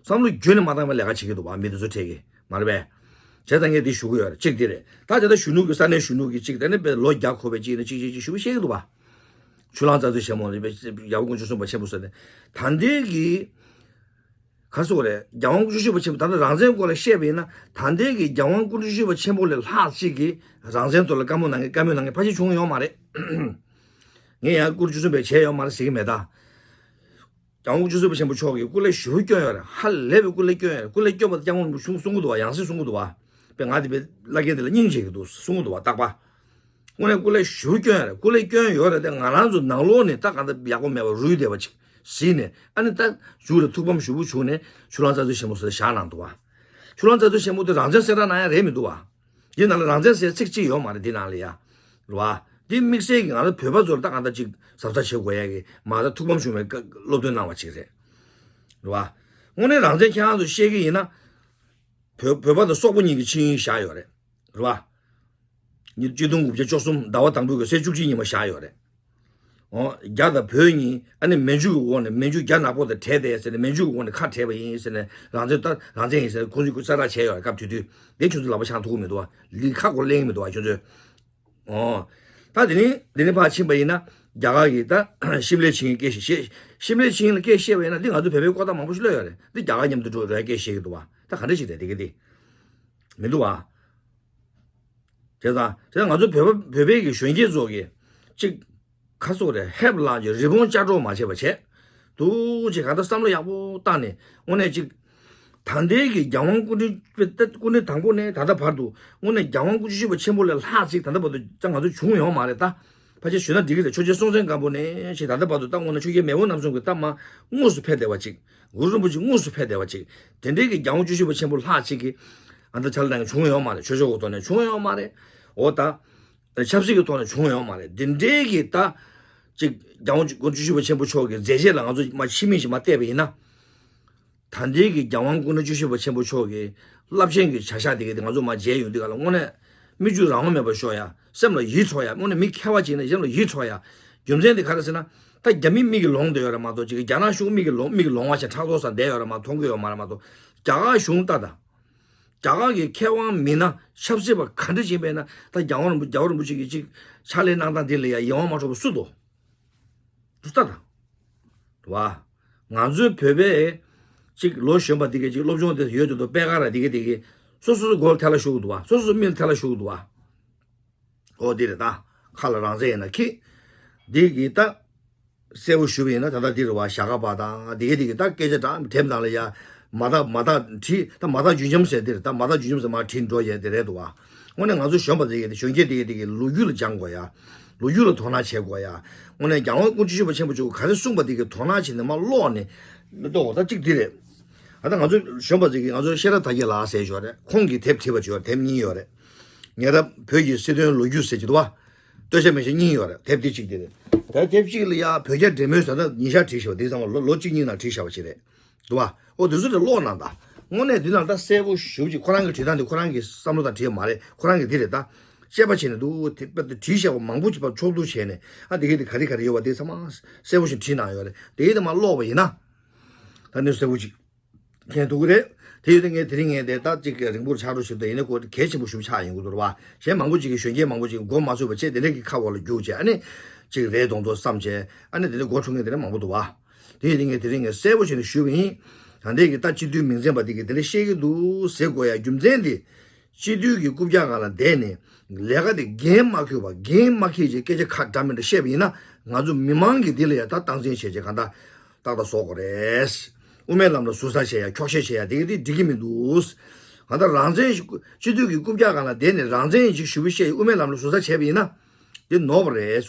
བསམ་བློ་རྒྱུན་ནས་མ་བཏང་བའི་ལས་ཀ་བྱེད་ཀྱི་འདུག་བ། མི་དེ་ཚོ་འཕྲད་ཀྱི་མ་རེད་པས། བྱས་ཙང་ངས་འདི་ཞུ་གི་ཡོད་རེད། གཅིག་འདི་རེད། ད་དེ་ལྟར་གཞོན་ནུ་གི་ས་གནས་གཞོན་ནུ་གི་གཅིག་དེ་ནི་དཔེ་ལོ་བརྒྱ་འཁོར་བའི་གཅིག་ནས་གཅིག་གཅིག་གཅིག་ཞུ་བ་བཤད་ཀྱི་འདུག་བ། ཆུ་གླང་རྩ་རྫུན་ཆེན་མོ་རེད་པས། རྒྱལ་བ་དཀོན་མཆོག་གསུམ་པ་ཆེན་པོ་ཟེར་ནས། ད་འདི་གི་ག་སོགས་རེད། རྒྱལ་དབང་སྐུ་ཕྲེང་བཅུ་བཞི་པ་ཆེན་པོ། ད་ལྟ་རང་བཙན་སྐོར་ལ་བཤད་པ་ཡིན་ན། ད་ལྟའི་གི་རྒྱལ་དབང་སྐུ་ཕྲེང་བཅུ་བཞི་པ་ཆེན་པོ་ལས་ལྷག་ཅིག་གིས་རང་བཙན་ཐོག་ལ་བཀའ་མོལ་གནང་མཁན། བཀའ་མོལ་གནང་མཁན་ཕལ་ཆེར་བྱུང་ཡོད་མ་རེད། ངས་ཡང་སྐུ་ཕྲེང་བཅུ་གསུམ་པས་བྱས་ཡོད་མ་རེད་ཟེར་གྱི་མེད་ད། རྒྱལ་དབང་སྐུ་ཕྲེང་བཅུ་གསུམ་པ་ཆེན་པོ་མཆོག་གིས་སྐུ་ལས་ཞེ་པོ་བསྐྱོན་ཡོད་རེད། ཧ་ལས་པའི་སྐུ་ལས་བསྐྱོན་ཡོད་རེད། སྐུ་ལས་བསྐྱོན་པ་དང་། སྐྱབས་མགོན་རིན་པོ་ཆེ་གསུང་གསུང་གི་འདུག་བ། ཡང་སྲིད་གསུང་གི་འདུག་བ། དཔེ་ང་དེ་དཔེ་བླ་རྒན་དེ་ལ་སྙིང་རྗེ་གི་འདུག་གསུང་གི་འདུག་བ། རྟག་པ། དངོས་གནས་སྐུ་ལས་ཞེ་པོ་བསྐྱོན་ཡོད་རེད། སྐུ་ལས་བསྐྱོན་ཡོད་རེད་དེ། ང་རང་ཚོ་ནང་ལོགས་ནས་ད་གང་ལྟར་ཡག་པོ་མེད་པ་རུལ་བསྡད་པ་ཅིག་གཟིགས་ནས། ཨ་ནི་ད་མཇུག་ལ་ཐུགས་ཕམ་ཞེ་པོ་བྱུང་ནས་ཆུ་གླང་རྩ་རྫུན་ཆེན་མོ་ཟེར་བཞག་གནང་འདུག་བ། ཆུ་གླང་རྩ་རྫུན་ཆེན་མོ་དེ་རང་བཙན་གསལ་བསྒྲགས་གནང་ཡ་རེད་མི་འདུག་བ། འདི་ནང་ལ་རང་བཙན་ཟེར་ཚིག་གཅིག་ཡོད་མ་རེད། འདི་ནང་ལ་ཡ། རེད་བ། འདི་དམིགས་བསལ་གྱི་ང་ཚོ་བོད་པ་ཚོར་ད་གང་ལྟར་ཅིག་གཟབ་གཟབ་བྱེད་དགོས་ཡ་གི་མ་ད་ཐུགས་ཕམ་བྱུང་བའི་བཀའ་སློབ་སྟོན་གནང་བ་ཅིག་རེད། རེད་བ། དངོས་གནས་རང་བཙན་ཁྱེད་རང་ཚོ་བཤད་ཀྱི་ཡིན་ན། བོད་བོད་པ་དང་སོག་པོ་གཉིས་ཀྱི་ཆིངས་ཡིག་བཞག་ཡོད་རེད། རེད་བ། ཉིས་གཅིག་སྟོང་དགུ་བརྒྱ་བཅུ་གསུམ་ཟླ་བ་དང་པོའི་གི་ཚེས་བཅུ་གཅིག་ཉིན་མོ་བཞག་ཡོད་རེད། འོ། རྒྱ་དང་བོད་གཉིས་ཨ་ནི་མན་ཇུ་གི་འོག་ནས། མན་ཇུ་རྒྱ་ནག་པོ་དང་བྲལ་བསྡད་ཟེར་ནས། མན་ཇུ་གི་འོག་ནས་ཁ་བྲལ་བ་ཡིན་ཟེར་ནས། རང་བཙན་ད་རང་བཙན་ཡིན་ཟེར་ནས་ཁོང་ཚོས་གསལ་བསྒྲགས་བྱས་ཡོད་རེད། སྐབས་དེ་དུས་དེ་ཁྱོད་ཚོ་ལག་པ་འཆང་ཐུབ་ཀྱི་མི་འདུག་བ། ལི་ཁ་སྐོར་གླེང་གི་མི་འདུག་བ་ཁྱོད་ཚོས། འོ། ད་དེ་ནི་དེ་ནི་ཕར་ཕྱིན་པ་ཡིན་ན། རྒྱ་གར་གྱིས་ད་ཤིམ་ལའི་ཆིངས་ཡིག་སྐད་བཤད། ཤིམ་ལའི་ཆིངས་ཡིག་ལ་སྐད་བཤད་པ་ཡིན་ན། འདི་ང་ཚོ་བོད་པའི་ལྐོག་ཟ་མང་པོ་ཞིག་གློད་ཡོད་རེད། འདི་རྒྱ་གར་མཉམ་དུ་འགྲོ་རོགས་སྐད་བཤད་ཀྱི་འདུག་བ། ད་ག་འདྲ་ཞིག་རེད་དེ་གི་དེ། མི་འདུག་བ། བྱས་ཙང་། བྱས་ཙང་ང་ཚོ་བོད་པ་བོད་པའི་གི་གཞོན་སྐྱེས་ཚོ་གིས་གཅིག་ག་སོགས་རེད། ཧེབ་ལངས་ཀྱི་རི་བོང་ལྕགས་སྒྲོག་མ་བྱེད་པ་བྱས། འདུག་ཅིག་གང་ལྟར་བསམ་བློ་ཡག་པོ་བཏང་ནས། དངོས་གནས་ཅིག་ད་ལྟའི་གི་རྒྱལ་དབང་སྐུ་ཕྲེང་སྐུ་ཕྲེང་དང་པོ་ནས་ད་ལྟ་བར་དུ། དངོས་གནས་རྒྱལ་དབང་སྐུ་ཕྲེང་བཅུ་བཞི་པ་ཆེན་པོ་ལས་ལྷག་ཅིག་ད་ལྟ་བར་དུ་ད་ང་ཚོ་བྱུང་ཡོད་མ་རེད་ད། ཕལ་ཆེར་ཞུས་ན་འགྲིག་གི་རེད། ཆོས་རྒྱལ་སྲོང་བཙན་སྒམ་པོ་ནས་བྱས་ད་ལྟ་བར་དུ་ད་དངོས་གནས་ཆོས་རྒྱལ་མེས་དབོན་རྣམ་གསུམ་གྱིས་ད་མར་དངོས་སུ་ཕེབས་བསྡད་པ་ཅིག་གུ་རུ་རིན་པོ་ཆེ་དངོས་སུ་ཕེབས་བསྡད་པ་ཅིག་དེ་འདྲའི་གི་རྒྱལ་དབང་བཅུ་བཞི་པ་ཆེན་པོ་ལྷག་ཅིག་གི་ཨ་ད་ཆ་ལ་ནང་བྱུང་ཡོད་མ་རེད། ཆོས་ཕྱོགས་ཀྱི་ཐོག་ནས་བྱུང་ཡོད་མ་རེད། འོ་ད། ཆབ་སྲིད་ཀྱི་ཐོག་ནས་བྱུང་ཡོད་མ་རེད། འདི་འདྲའི་གི་ད་ཅིག་རྒྱལ་དབང་སྐུ་ཕྲེང་བཅུ་བཞི་པ་ཆེན་པོ་མཆོག་གི་མཛད་རྗེས་ལ་ང་ཚོ་མར་ཕྱི་མིག་ཅིག་མར་བལྟས་པ་ཡིན་ན། ད་ལྟའི་གི་རྒྱལ་དབང་སྐུ་ཕྲེང་བཅུ་བཞི་པ་ཆེན་པོ་མཆོག་གི་རླབས་ཆེན་གྱི་བྱ་གཞག་དེ་གི་དེ་ང་ཚོ་མར་མཇལ་ཡོང་དུས་ག་ལ། དངོས་གནས་མིག་ཆུ་རང་དབང་མེད་པར་ཤོར་ཡ། སེམས་ལ་ཡིད་འཕྲོག་ཡ། དངོས་གནས་མི་མཁས་པ་ཅིག་ཡིན་ན་སེམས་ལ་ཡིད་འཕྲོག་ཡ། རྒྱུ་མཚན་དེ་ག་རེ་ཟེར་ན། ད་རྒྱ་མི་མིག་གིས་ལོང་བསྡད་ཡོད་རེད་མ་གཏོགས། ཅིག་རྒྱ་ནག་གཞུང་མིག་གིས་ལོང་མིག་གིས་ལོང་བ་བྱས་ཕྲག་དོག་ཟ་བསྡད་ཡོད་རེད་མ་གཏོགས། མཐོང་གི་ཡོད་མ་རེད་མ་གཏོགས། རྒྱ་གར་གཞུང་ལྟ་དང་། རྒྱ་གར་གྱི་མཁས་དབང་མི་སྣ་ཆབ་སྲིད་པ་ག་འདྲ་ཅིག་ཡིན་པ་ཡིན་ན། ད་རྒྱལ་དབང་རིན་པོ་རྒྱལ་བ་རིན་པོ་ཆེ་གིས་ཅིག་ཕྱག་ལས་གནང་སྟངས་འདི་ལ་ཡ་ཡིད་དབང་མ་འཕྲོག་པ་སུ་འདུག་འདུག་ལྟ་དང་། རེད་བ། ང་ཚོའི་བོད་པས་ཅིག་ལོ་གཞོན་པ་འདི་གས་ཅིག་སློབ་སྦྱོང་དེ་ཡོད་དེ་འདུག་པད་དཀར་ར་འདི་གས་འདི་གས་སོ་སོ་སོ་མགོ་ལ་ཐལ་བ་ཤོར་གི་འདུག་བ། སོ་སོ་སོ་མིག་ལ་ཐལ་བ་ཤོར་གི་འདུག་བ། ཨོ་འདི་རེད་ད། ཁ་ལ་རང་བཙན་ཡིན་ན་ཁྱི། འདི་གི་ད། གསལ་པོ་ཞུ་བ་ཡིན་ན་ད་ལྟ་འདི་རེད་བ། ཞྭ་སྒབ་པ་དང་འདི་གས་འདི་གས་ད་སྐད་ཆ་དྲང་དྲན་ནང་ལ་ཡ། མ་དག་མ་དག་བྲིས་ད། མ་དག་རྒྱུན་འབྱམས་ཟེར་འདི་རེད་ད། མ་དག་རྒྱུན་འབྱམས་ཟེར་མར་བྲིས་འགྲོ་ཡས་འདི་རེད་འདུག་བ། དངོས་གནས་ང་ཚོ་གཞོན་པ་འདི་གས་འདི་གཞོན་སྐྱེས་འདི་གས་འདི་གས་ལོ་རྒྱུས་ལ་སྦྱང་དགོས་ཡ། ལོ་རྒྱུས་ལ་དོ་སྣང་བྱེད་དགོས་ཡ། དངོས་གནས་རྒྱལ་དབང་སྐུ་ཕྲེང་བཅུ་བཞི་པ་ཆེན་པོ་མཆོག་གིས་ག་རེ་གསུངས་པ་འདི་གས་དོ་སྣང་བྱས་ནས་མར་ཀློག་ནས། མི་ལྟོ་འོ་ད་གཅིག་འདི་རེད། ད་ལྟ་ང་ཚོ་གཞོན་པ་ཚོ་གིས། ང་ཚོ་ཤེས་རབ་དར་རྒྱས་ལགས་ཟེར་ཞོར་རེད། ཁོང་གིས་དེབ་བྲིས་པ་ཅིག་ཡོད། དེབ་གཉིས་ཡོད་རེད། ཉེ་རབས་བོད་ཀྱི་སྲིད་དོན་ལོ་རྒྱུས་ཟེར་གྱི་འདུག་བ། སྟོད་ཆ་མེ་ཆ་གཉིས་ཡོད་རེད། དེབ་དེ་གཅིག་དེ་རེད། ད་དེབ་གཅིག་ལ་ཡ་བོད་རྒྱ་འབྲེལ་མོལ་ཟེར་ན་ཉིན་ཞག་བྲིས་ཤག་དེ་ཚང་མ་ལོ་ལོ་གཅིག་གཉིས་ནང་བྲིས་བཞག་པ་ཅིག་རེད། འདུག་བ། ཨོ་དེ་ཚོ་དེ་ཀློག་གནང་དང་། དངོས་གནས་དེ་ནང་ད་གསལ་པོ་ཞེ་པོ་ཅིག་ཁོ་རང་གི་བྲིས་སྟངས་དེ་ཁོ་རང་གི་བསམ་བློ་དང་བྲིས་པ་མ་རེད། ཁོ་རང་གི་དེ་རེད་ད། དཔྱད་པ་བྱས་ནས་འདུག་དེ་དཔེ་བྲིས་བཞག་པ་མང་པོ་ཅིག་ཕར་ཕྱོགས་བསྡུ་བྱས་ནས། ཨ་དེ་གས་དེ་ག་རེ་ག་རེ་ཡོད་པ་དེ་ཚང་མ་གསལ་པོ་ཞིག་བྲིས་གནང་ཡོད་རེད། དེ་གས་དེ་མར་ཀློག་པ་ཡིན་ན། ད་ནི་གསལ་པོ་ཅིག་མཁྱེན་ཐུབ་ཀྱི་རེད། དེ་ཡོད་དུས་ངས་དེ་རིང་ངས་དེ་ད་ཅིག་རིང་པོར་ཆགས་འགྲོ་ཞིག་ད། ཡིན་ན་ཁོ་གལ་ཆེན་པོ་ཞིག་ཆགས་ཡོང་གི་འདུག་རེད་བ། གཞན་མང་པོ་ཅིག་གིས། གཞོན་སྐྱེས་མང་པོ་ཅིག་གིས་མགོ་མ་ཚོས་པ་བྱས། དེ་འདྲ་གི་ཁ་འོག་ལ་རྒྱུགས་བྱས། ཨ་ནི་ཅིག་རེད་མདོག་མདོག་བསམ་བྱས། ཨ་ནི་དེ་འདྲ་མགོ་འཁྲུག་མཁན་དེ་འདྲ་མང་པོ་འདུག་བ། དེ་ཡོད་དུས་ངས་དེ་རིང་ངས་གསལ་པོ་བྱས་ནས་ཞུས་པ་ཡིན། ད་ལྟའི་གི་ད་སྤྱི་འཐུས་མིང་ཚན་པ་དེ་གིས་དེ་འདྲ་བཤད་ཀྱི་འདུག་ཟེར་དགོས་ཡ་རྒྱུ་མཚན་དེ། སྤྱི་འཐུས་ཀྱི་རྐུབ་བཀྱག་སྒང་ལ་བསྡད་ནས་ལས་ཀ་དེ་འགན་མ་འཁྱེར་བ། འགན་མ་འཁྱེར་བྱས་སྐད་ཆ་ཁ་འདྲ་མི་འདྲ་བཤད་པ་ཡིན་ན། ང་ཚོ་མི་མང་གིས་འདི་ལ་ཡ་ད་སྟངས་འཛིན་བྱས་བྱས་གང་ལྟར་ཏག་ཏག་བཟོ་དགོས་རེད། དབུ་མའི་ལམ་ལ་ཟུར་ཟ་བྱེད་ཡ། འཁྱོག་བཤད་བྱེད་ཡ་དེ་གི་དེ་འགྲིག་གི་མི་འདུག་གང་ལྟར་རང་བཙན་ཞིག་སྤྱི་འཐུས་ཀྱི་རྐུབ་བཀྱག་སྒང་ལ་བསྡད་ནས་རང་བཙན་ཞིག་ཞུ་བའི་བཤད་ཡ། དབུ་མའི་ལམ་ལ་ཟུར་ཟ་བྱས་པ་ཡིན་ན། དེ་ནོར་བ་རེད།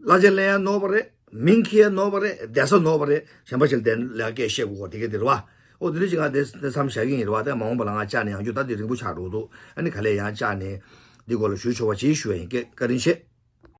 གླ་ཆ་ལེན་ཡ་ནོར་བ་རེད། མིང་འཁྱེར་ཡ་ནོར་བ་རེད། བསྡད་ས་ནོར་བ་རེད། གཞན་པ་ཞིག་ལ་བསྡད་ལས་ཀ་སྐད་བཤད་དགོས་དགོས་དེ་གི་དེ་རེད་བ། ཨོ་དེ་འདྲ་ཅིག་ང་དེ་དེ་མཚམས་བཞག་གི་ཡིན་རེད་བ། ད་མ་འོངས་པ་ལ་ང་བཅར་ནས་ཡང་བསྐྱར། ད་དེ་རིང་པོ་ཆགས་འགྲོ་འདུག་ཨ་ནི་ག་ལེར་ཡང་བཅར་ནས་འདི་སྐོར་ལ་ཞུ་ཆོག་པ་ཅིག་ཞུ་ཡ་ཡིན། བཀའ་དྲིན་ཆེ།